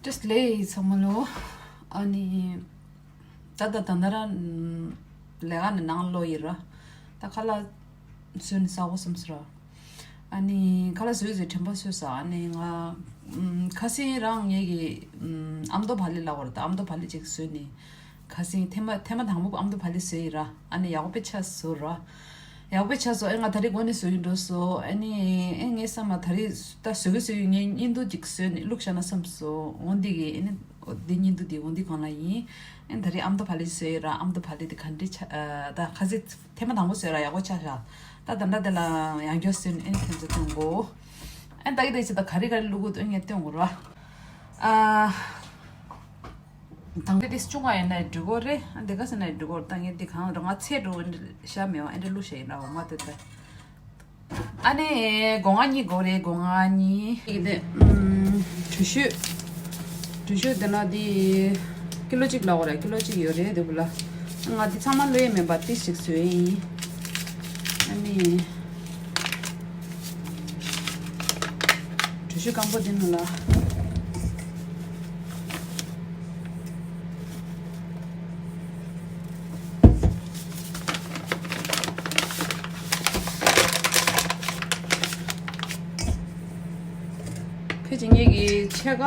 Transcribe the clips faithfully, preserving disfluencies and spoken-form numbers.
ལས་ཚང་མ་ལོ། ཨ་ནི། ད་ད་ད་ད་ར། ལས་ཀ་ནས་ནང་ལོག་ཡིན་ར། ད་ཁ་ལག་བཟོས་ནས་ཟ་དགོས་བསམ་སོང་ར། ཨ་ནི་ཁ་ལག་བཟོས་ཟེར་དྲན་པ་གསོས་ས། ཨ་ནི་ང་ཁ་སང་རང་ངེད་ཀྱི་ཨམ་མདོ་བག་ལེབ་ལབ་པ་རེད། ད་ཨམ་མདོ་བག་ལེབ་ཅིག་བཟོས་ནས། ཁ་སང་ཐེངས་མ་ཐེངས་མ་དང་པོ་ཨམ་མདོ་བག་ལེབ་བཟོས་ཡིན་ར། ཨ་ནི་ཡག་པོ་དཔེ་ཆགས་སོང་ར། ཡག་པོ་ཆགས་སོང་། ཨེ་ང་ད་རེས་འགོ་ནས་བཟོ་ཡིན་འགྲོ་སོང་། ཨ་ནི་ཨེ་ངས་བསམ་ལ་ད་རེས་ད་བཟོ་གི་བཟོ་གི་ངས་བརྙན་ཐུང་ཅིག་བཟོས་ནས་བླུགས་བཞག་ན་བསམ་སོང་། འོ་འདི་གི་ཨེ་ནི་འོ་འདི་བརྙན་ཐུང་འདི་འོ་འདི་སྒང་ལ་ཡིན། ཨེ་ད་རེས་ཨམ་མདོ་བག་ལེབ་བཟོས་ཡིན་ར། ཨམ་མདོ་བག་ལེབ་དེ་ག་འདྲས་ཆགས། ཨ་ད་ཁ་སང་ཐེངས་མ་དང་པོ་བཟོས་ར་ཡག་པོ་ཆགས་ཤག་ད་ད་ལྟ་དེ་ལ་ཡང་བསྐྱར་བཟོས་ནས་ཨེ་ནི་ཁྱེད་ཚོ་སྟོན་གོ། ཨེ་ད་གི་དེ་ཆེ་ད་ག་རེ་ག་རེ་བླུགས་དགོས་འདུག་ངས་སྟོན་གོ་ར། ཨ། དང་པོ་དེ་ཆུང་བ་ཡིན་ན་འགྲིག་གོ་རེད། ཨ་འདི་ག་ཟེར་ན་འགྲིག་གོ་རེད། ད་ངས་འདི་གང་ར་ང་ཚད་འགྲོ་འདི་ཤ་མེད་བ། ཨ་འདི་བླུགས་ཤ་ཡིན་ར། འོ་མ་དེ་ད། ཨ་ནི་སྒོ་ང་གཉིས་དགོས་རེད། སྒོ་ང་གཉིས་ཡིན་དེ། ཨུམ། གྲུ་ཤུ། གྲུ་ཤུ་དེ་ན་དེ་ཀི་ལོ་གཅིག་ལ་འོ་ར། ཀི་ལོ་གཅིག་ཡོད་རེད། དེ་བུ་ལ་ང་དེ་ཚང་མ་བླུགས་ཡས་མེད་པ་ཏིས་ཅིག་བཟོས་ཡིན། ཨ་ནི། གྲུ་ཤུ་སྐམ་པོ་འདི་ནང་ལ། ཁྱོད་ཀྱི་ངེད་ཀྱི་ཕྱེད་ཀ།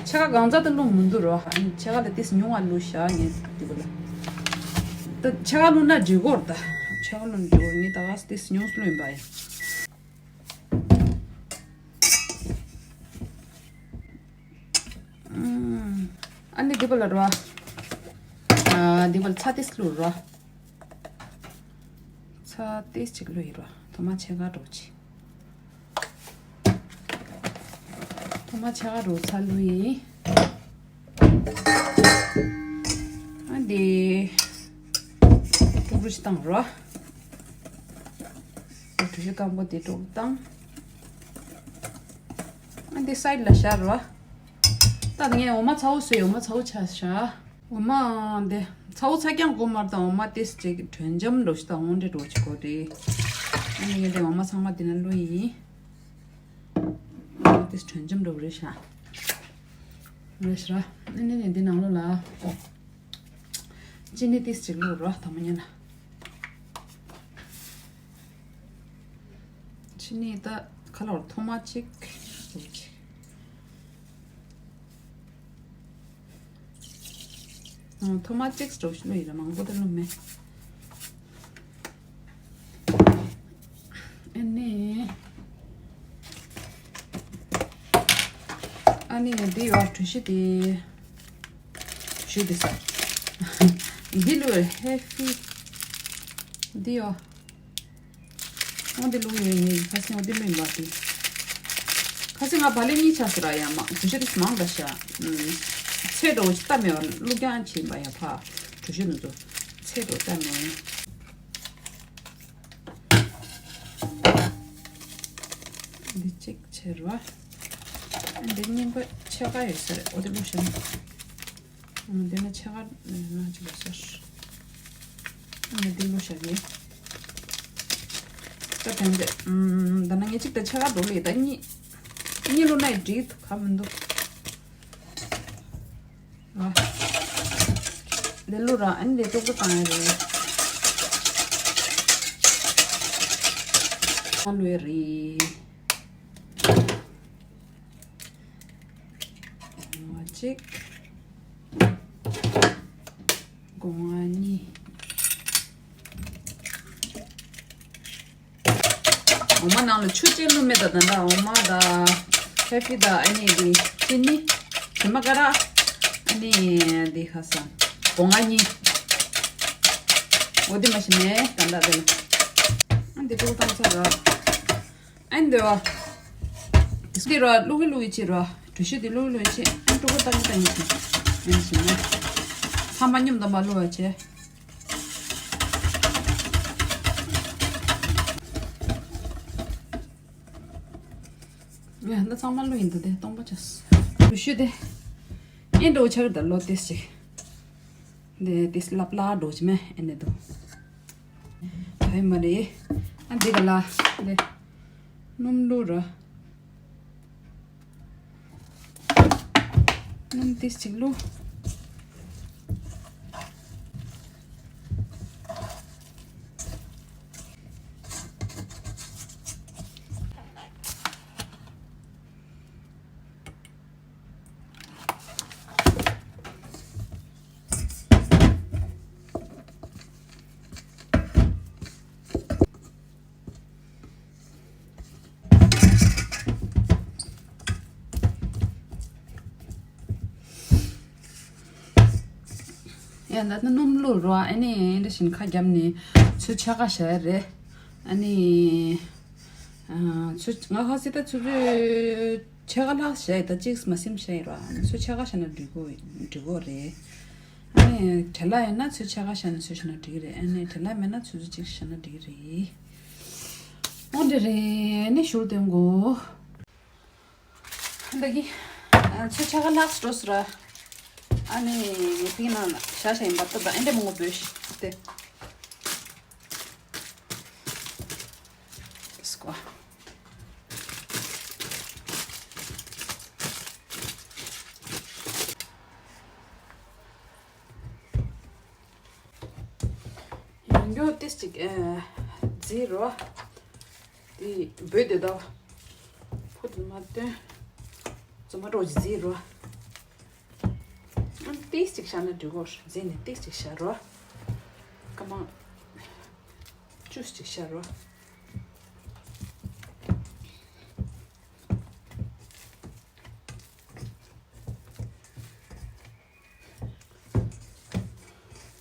ཕྱེད་ཀ་གང་ཚ་དུ་བླུགས་མི་འདུག་རོ། ཨ་ནི་ཕྱེད་ཀ་ལ་ཏིས་ཉུང་བ་བླུགས་ཤག་ངས་འདི་བུ་ལ། ད་ཕྱེད་ཀ་བླུགས་ན་འགྲིག་གོ་ར། ད་ཕྱེད་ཀ་བླུགས་ན་འགྲིག་གོ། ངས་ད་ག་ཏིས་ཉུང་སུ་བླུགས་ཡིན་པ་ཡིན། ཨ་ནི་འདི་བ་ལ་རོ། ཨ་འདི་བ་ལ་ཚྭ་ཏིས་བླུགས་རོ། ཚྭ་ཏིས་ཅིག་བླུགས་ཡིན་རོ། ཐོག་མ་ཕྱེད་ཀ་འགྲོ་ཅིག་ཐོག་མ་ཕྱེད་ཀ་འགྲོ་ཚྭ་བླུགས་ཡིན། ཨ་འདི་ཀྲུག་ཀྲུག་ཅིག་བཏང་རོ། འོ་གྲུ་ཤུ་སྐམ་པོ་དེ་ཀྲུག་བཏང་། ཨ་འདི་སའིཌ་ལ་བཞག་རོ། ད་ངས་འོ་མ་ཚ་བོ་བཟོས། འོ་མ་ཚ་བོ་ཆགས་ཤག་འོ་མ་འདི་ཚ་བོ་ཚ་རྐྱང་དགོས་མ་རེད། ད་འོ་མ་ཏིས་ཅིག་དྲོད་འཇམ་འགྲོ་ཞིག་ད་འོང་འདྲེ་འགྲོ་ཅིག་དགོས་རེད། ཨ་ནི་ངས་འདི་འོ་མ་ཚང་མ་འདི་ན་བླུགས་ཡིན། འོ་མ་ཏིས་དྲོད་འཇམ་འགྲོ་རེད་ཤག་རེད་ཤག་ཨ་ནི་ནི་འདི་ནང་ལོགས་ལ་ཅི་ནི་ཏིས་ཅིག་བླུགས་རོ། ཐ་མ་ཉན་ན། ཅི་ནི་ད་ཁ་ལོར་ཐོག་མ་གཅིག་ཨང་། ཐོག་མ་གཅིག་སྤྲོ་ཤི་ལོ་ཡིན་ལ་མང་པོ་ད་ལོ་མེད། ཨ་ནི། ཨ་ནི་འདི་ཡོ་གྲུ་ཤི་དེ། གྲུ་ཤི་དེ་ས། འདི་ལོ་ཧེ་ཕི། འདི་ཡོ། འོ་འདི་བླུགས་ཡོད་ངས་ཁ་སང་འོ་འདི་བླུགས་ཡིན་པ་དེ། ཁ་སང་ང་བག་ལེབ་གཉིས་ཆགས་སོང་ར། ཡ་མ་གྲུ་ཤི་དེ་མང་ད་ཤ། ཚད་འགྲོ་ཅི་ལྟ་མེད་པ་བླུགས་རྐྱང་བྱེད་པ་ཡ་ཕ། གྲུ་ཤི་འདི་ཚོ་ཚད་འགྲོ་ལྟ་མེད། འདི་གཅིག་ཕྱེ་རོ། འདི་གཉིས་པ་ཕྱེད་ཀ་ཡོད་ས་རེད། འོ་དེ་བླུགས་ཤིང་། འདི་ནི་ཕྱེད་ཀ་ན་གཅིག་ཡོད་ས་རེད། འདི་བླུགས་ཤག་གི། ད་དེང་དེ་ད་ན་ངས་གཅིག་དང་ཕྱེད་ཀ་འགྲོ་ལེ། ད་གཉིས་གཉིས་བླུགས་ན་འགྲིག་ག་མི་འདུག་ཨ། འདི་བླུགས་ར། ཨ་ནི་འདི་ཏོག་ཏོ་བཏང་ཡ་རེད། ཨ་བླུགས་ཡ་རེད། སྒོ་ང་གཅིག་སྒོ་ང་གཉིས། འོ་མ་ནང་ལ་ཆུ་གཅིག་བླུགས་མེད་ད། ད་ལྟ་འོ་མ་ད་ཧེ་ཕི་ད་ཨ་ནི་འདི་ཅི་ནི་གྲིབ་མ་ཀ་ར། ཨ་ནི་འདི་ཁ་སང་སྒོ་ང་གཉིས། འོ་འདི་མ་ཤི་ནས་ད་ལྟ་འདི་ལ་ཨ་འདི་ཏོག་བཏང་ཚར་ར། ཨ་འདི་བ། འདི་ར་བླུགས་ཀྱི་བླུགས་ཀྱི་ཅི་ར། གྲུ་ཤི་འདི་བླུགས་བླུགས་ཀྱི་ཅི། ཨ་ཏོག་ཏོག་བཏང་གི་བཏང་གི་ཅི། ཨ་ནི་ཤི་ནས་ཚང་མ་མཉམ་དུ་མ་བླུགས་པ་བྱས། ཡ་ད་ཚང་མ་བླུགས་ཡིན་འདུག་དེ་སྟོང་པ་ཆགས། གྲུ་ཤི་དེ་ཨེ་འགྲོ་ཆགས་ད་ལོ་ཏིས་ཅིག་དེ་ཏིས་ལབ་ལ་འགྲོ་ཅི་མེད་ཨེ་ནས་འདུག་ད་ཡིན་མ་རེད། ཨ་འདི་ག་ལ་དེ་སྣུམ་བླུགས་ར། སྣུམ་ཏིས་ཅིག་བླུགས། ཡ་ད་ལྟ་སྣུམ་བླུགས་རོ། ཨ་ནི་འདི་བཞིན་ཁ་བརྒྱབ་ནས་ཚོས་ཕྱེད་ཀ་བཞག་ཡ་རེད། ཨ་ནི་ཚོས་ང་ཁ་སི་ད་ཚོས་ཚོས་ཕྱེད་ཀ་ལྷག་བཞག་ཡ། ད་གཅིག་མ་ཟིན་བཞག་ཡ་རོ། ཨ་ནི་ཚོས་ཕྱེད་ཀ་བཞག་ན་འགྲིག་གོ་འགྲིག་གོ་རེད། ཨ་ནི་བྲེ་ལ་ཡིན་ན་ཚོས་ཕྱེད་ཀ་བཞག་ན་ཚོས་བཞག་ན་འགྲིག་རེད། ཨ་ནི་བྲེ་ལ་མེད་ན་ཚོས་ཚོས་གཅིག་བཞག་ན་འགྲིག་རེད། འོ་འདི་རེད། ཨ་ནི་ཞུར་སྟོན་གོ། འདི་གི་ཚོས་ཕྱེད་ཀ་ལྷག་སྤྲོ་སུ་ར། ཨ་ནི་པི་ན་ལ་ཤ་ཤ་ཡིན་པ་ཏོ་ད་ཨེ་འདྲ་མང་པོ་བོས་ཤི་སྟེ། སྐོ། ཡང་མགྱོགས་ཏིས་ཅིག་ཨེ་རྫི་རོ། དེ་བོད་དེ་ད་ཕུ་དུ་མ་སྟོན། ཙོ་མ་རོ་རྫི་རོ། ཨ་ཏིས་ཅིག་བཞག་ན་འགྲིག་གོ། རྫི་ནས་ཏིས་ཅིག་བཞག་རོ། སྐར་མ་བཅུ་ཅིག་བཞག་རོ།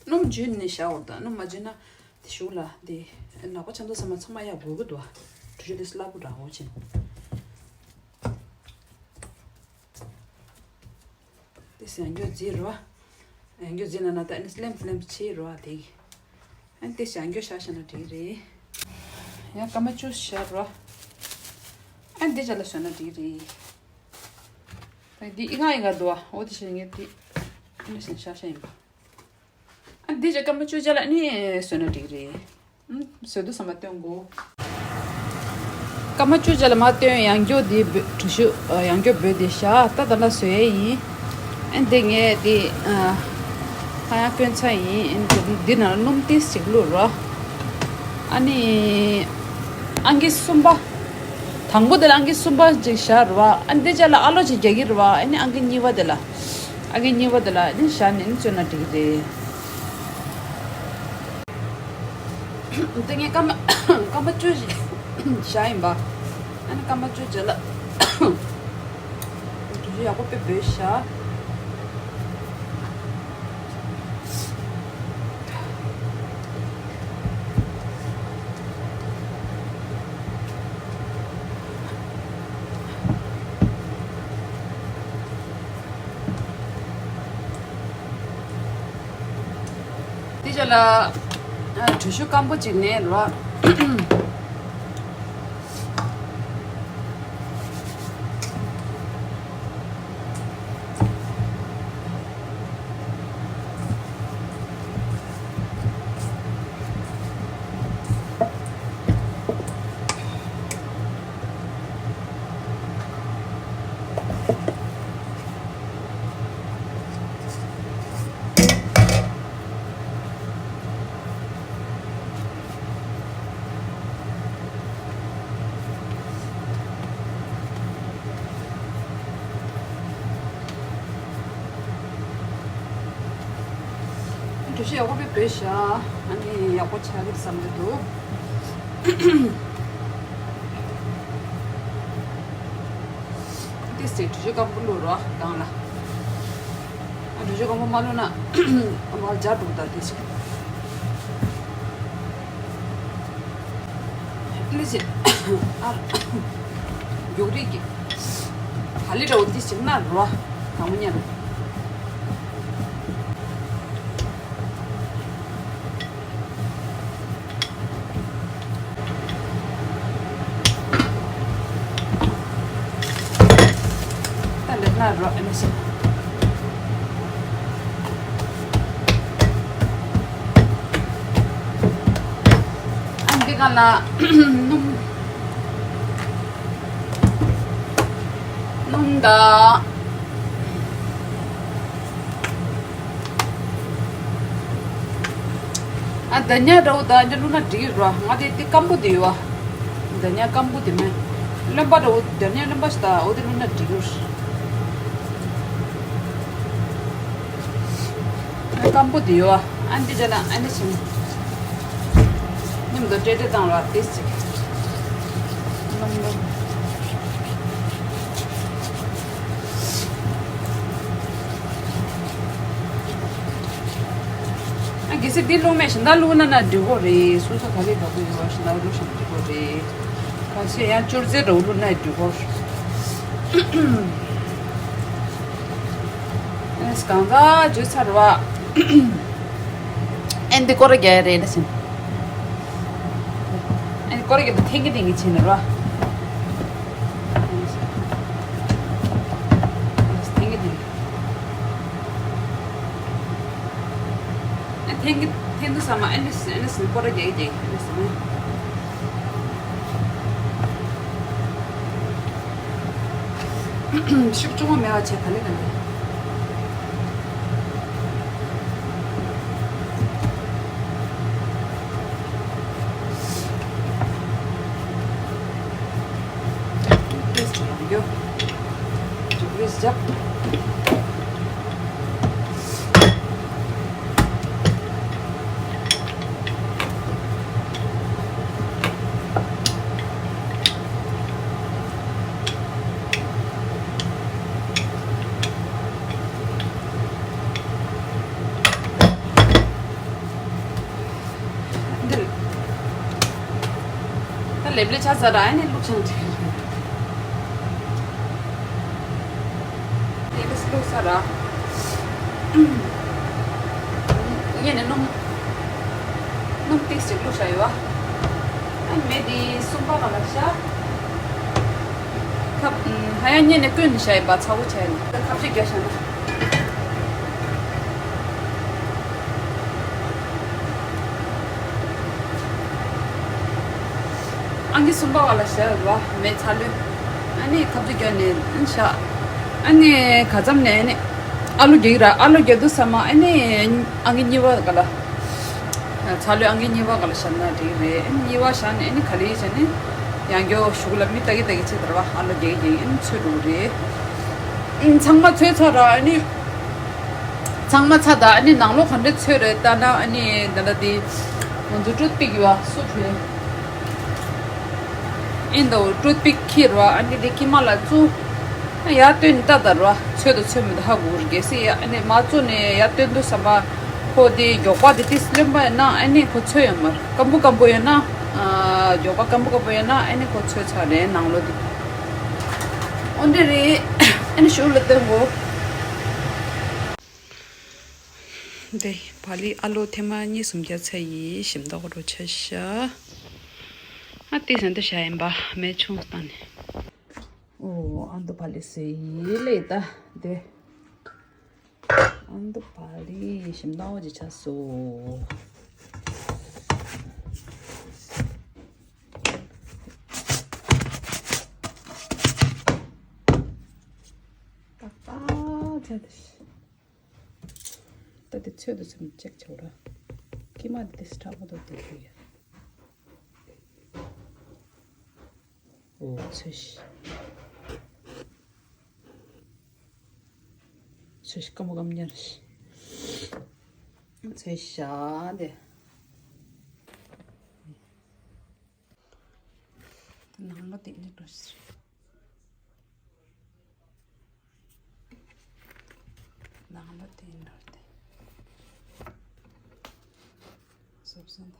སྣུམ་འཇུས་ནས་བཞག་འོ། ད་སྣུམ་མ་འཇུས་ན་དེ་ཞུགས་ལ་དེ་ནག་པོ་ཆང་ཚ་ཚང་མ་ཚང་མ་ཡག་དགོས་ཀྱི་འདུག་བ། གྲུ་ཆུ་དེ་སླ་པོ་འདྲ་འོ་ཅན། དེ་སེང་རྒྱུ་རྫི་རོ། ཡང་རྒྱུ་རྫི་ན་ན་ད་ཨ་ནི་སླེམ་སླེམ་ཆེ་རོ་དེ། ཨ་ནི་དེ་སེང་རྒྱུ་ཤ་ཤ་ན་འགྲིག་རེད། ཡང་སྐར་མ་བཅུ་བཞག་རོ། ཨ་ནི་དེ་ཅ་ལ་བཟོས་ན་འགྲིག་རེད། ད་འདི་ཨི་ཁ་ཨི་ཁ་འདུག་ཨ། འོ་དེ་བྱས་ངས་དེ་ཨ་ནི་ཤ་ཤ་ཡིན་པ། ཨ་འདི་ཅ་སྐར་མ་བཅུ་ཅ་ལ་ཨ་ནི་བཟོས་ན་འགྲིག་རེད། ཨ་བཟོས་དུས་ཙམ་པ་སྟོན་དགོས། སྐར་མ་བཅུ་ཅ་ལ་མ་སྟོན། ཡང་རྒྱུ་འདི་བོ་གྲུ་ཆུ་ཡང་རྒྱུ་བོད་དེ་བཞག་ད་ད་ལ་བཟོས་ཡས་ཡིན། ཨ་འདི་ངས་འདི་ཨ་ཡང་སྐྱོན་ཚ་ཡིན། ཨ་འདི་ནང་སྣུམ་ཏིས་ཅིག་བླུགས་རོ། ཨ་ནི་ཨང་ཀི་གསུམ་པ། དང་པོ་དེ་ལ་ཨང་ཀི་གསུམ་པ་ཅིག་བཞག་རེད་བ། ཨ་འདི་ཅ་ལ་ཨ་ལོ་ཅིག་རྒྱག་གི་རེད་བ། ཨ་ནི་ཨང་ཀི་གཉིས་པ་དེ་ལ། ཨང་ཀི་གཉིས་པ་དེ་ལ་ཨ་ནི་བཞག་ནས་ཨ་ནི་བཙོས་ན་འགྲིག་གི་རེད། འདི་ངས་སྐར་མ་སྐར་མ་བཅུ་བཞག་ཡིན་པ། ཨ་ནི་སྐར་མ་བཅུ་ཅ་ལ། གྲུ་ཆུ་ཡག་པོ་དཔེ་བོས་ཤག་དེ་ཅ་ལ་ཨ་གྲུ་ཆུ་སྐམ་པོ་ཅིག་ནས་རོ། གྲུ་ཆུ་ཡག་པོ་དཔེ་བོས་ཤག་ཨ་ནི་ཡག་པོ་ཆགས་ཀྱི་བསམ་གྱི་འདུག་ཏིས་ཏེ་གྲུ་ཆུ་སྐམ་པོ་བླུགས་རོགས་སྒང་ལ། ཨ་གྲུ་ཆུ་སྐམ་པོ་མ་བླུགས་ན་ཨ་མར་འཇའ་འདུག་ད་ཏིས་ལི་ཅི་ཨ་རྒྱུག་རིགས་ཀྱི་ག་ལི་འདྲ་བོ་ཏིས་ཅིག་ན་རོ་གང་མོ་ཉན། ད་ལེགས་ན་རོ་ཨ་ནི་ཤི། ཨ་འདི་ག་ལ་སྣུམ་སྣུམ་དང་། ཟླ་ཉ་འདྲ་བོ་ད་འདི་བླུགས་ན་འགྲིག་གི་རེད་བ། ང་དེ་དེ་སྐམ་པོ་དེ་ཡོད་བ། ཟླ་ཉ་སྐམ་པོ་དེ་མེད། རློན་པ་འདྲ་བོ་ཟླ་ཉ་རློན་པ་ཞིག་ད་འོ་དེ་བླུགས་ན་འགྲིག་གི་རེད། སྐམ་པོ་དེ་ཡོད་བ། ཨ་འདི་བྱས་ན་ཨ་འདི་བྱས་ན། མཉམ་དུ་སྤྲེལ་སྤྲེལ་བཏང་ར་ཏེས་ཅིག་ཨ་གལ་སྲིད་འདི་བླུགས་མེད་གཞན་དག་བླུགས་ན་ན་འགྲིག་གོ་རེད། སོ་སོ་ག་ལེ་ག་གོ་ཡོད་བ་གཞན་དག་བླུགས་ཤིང་འགྲིག་གོ་རེད། ག་ཚོད་ཡང་ཅོར་ཙེ་འདྲ་བོ་བླུགས་ན་འགྲིག་གོ་རེད། ཨེ་གང་ཟག་བརྗོད་ཚར་བ། ཨེ་འདི་སྐོར་རྒྱག་ཡ་རེད་ན་ཕྱིན། ཨེ་སྐོར་རྒྱག་ཏུ་ཐེང་གི་ཐེང་གི་ཕྱིན་ནི་ར། ཐེང་གི་ཐེང་གི། ཨེ་ཐེང་གི་ཐེང་དུ་ས་མ་ཨེ་འདི་སི་ཨེ་འདི་སི་སྐོར་རྒྱག་གི་རྒྱག་གི་ཨེ་འདི་སི་ནི། ཤུགས་ཆུང་བ་མེད་པ་བྱས་ག་ལེ་ག་ལེ། ཏོག་ཙམ་ཡང་རྒྱུ། ཏོག་ཙམ་རྒྱབ། འདིར། ད་ལེབ་ལེ་ཆ་ཟ་ར་ཨ་ནི་བླུགས་ཆང་དྲི། ལེབ་ལེ་བླུགས་ས་ར། ངས་ནས་སྣུམ། སྣུམ་ཏིག་ཙམ་བླུགས་བཞག་ཡོད་བ། ཨ་མེ་འདི་གསུམ་པ་ག་ལ་བཞག་ཁབ། ཧ་ཡང་ཉེ་ནས་བསྐོལ་ནས་བཞག་ཡིན་པ་ཚ་བོ་བྱས་ནས་ད་ཁབ་ཅིག་རྒྱག་བཞག་ན། ཨང་ཀི་གསུམ་པ་བ་ལ་བཞག་ར་མེ་ཚ་ལོས། ཨ་ནི་ཁབ་ཅིག་རྒྱག་ནས་བཞག་ཨ་ནི་ག་ཙམ་ནས་ཨ་ནི་ཨ་ལུ་རྒྱག་གི་ར་ཨ་ལུ་རྒྱག་དུས་ཙམ་ཨ་ནི་ཨང་ཀི་གཉིས་པ་ག་ལ། ཚ་ལོས་ཨང་ཀི་གཉིས་པ་ག་ལ་བཞག་ན་འགྲིག་རེད། ཨ་ནི་གཉིས་པ་བཞག་ནས་ཨ་ནི་ག་ལེ་བྱས་ནས་ཡང་སྐྱར་གཞུག་ལ་མི་ལྟ་གི་ལྟ་གི་བྱེད་དར་བ་ཨ་ལོ་རྒྱག་གི་རྒྱག་གི་ཨ་ནི་ཚོས་འགྲོ་གི་རེད། ཨ་ནི་ཚང་མ་ཚོས་ཚར་ར་ཨ་ནི། ཚང་མ་ཚར་ད་ཨ་ནི་ནང་ལོགས་ག་འདྲས་ཚོས་རེད་ལྟ་ན་ཨ་ནི་འདི་འདྲ་འདི། ང་ཚོ་ཊུཐ་པིག་ཡོད་བ་སུ་བྲུས། ཨིན་དོ་ཊུཐ་པིག་ཁྱེར་བ་ཨ་ནི་དེ་དཀྱིལ་མ་ལ་བཙུགས། ཡར་བཏོན་ནས་ལྟ་དར་བ་ཚོས་དང་ཚོས་མེད་དུ་ཧ་གོ་གི་རེད། གལ་སྲིད་ཡ་ཨ་ནི་མ་བཙུགས་ནས་ཡར་བཏོན་དུས་ཙམ་པ་ཁོ་དེ་མགྱོགས་པ་དེ་ཏིས་རློན་པ་ཡིན་ན་ཨ་ནི་ཁོ་ཚོས་ཡོད་མ་རེད། སྐམ་པོ་སྐམ་པོ་ཡོད་ན། མགྱོགས་པ་སྐམ་པོ་སྐམ་པོ་ཡོད་ན་ཨ་ནི་ཁོ་ཚོས་ཚར་རེད་ནང་ལོགས་དེ། འོ་འདྲ་རེད། ཨ་ནི་གཞུག་ལ་སྟོན་གོ། འདི་བག་ལེབ་ཨ་ལོ་ཐེངས་མ་གཉིས་གསུམ་བརྒྱབ་ཚར་ཡིན། ཞིམ་མདོག་རོ་ཆ་ཤ། ཨ་ཏི་ཟན་དུ་བྱ་ཡིན་པ་མེ་ཆུང་བཏང་ནས། ཨོ་ཨ་མདོ་བག་ལེབ་ཟེར་ཡིན་ལེ་ད་འདི། ཨ་མདོ་བག་ལེབ་ཞིམ་མདོག་ཅིག་ཆགས་སོང་། ཏག་ཏག་བྱས་ཏེ། ད་དེ་ཚོད་དུ་ཚོད་ཅེག་བྱོས་ར། ཀི་མ་དེ་སི་ཊ་པོ་དོ་དེ་ཁུ་ཡ། ཨོ་ཚོད་ཤི། ཚོད་ཤི་ཀ་མོ་ཀམ་ཉར་ཤི། ཚོད་ཤ་དེ། ནང་ལོ་དེ་ནི་འགྲོ་ཤི། ནང་ལོ་དེ་འགྲོ་དེ། སོབ་སོན་ད།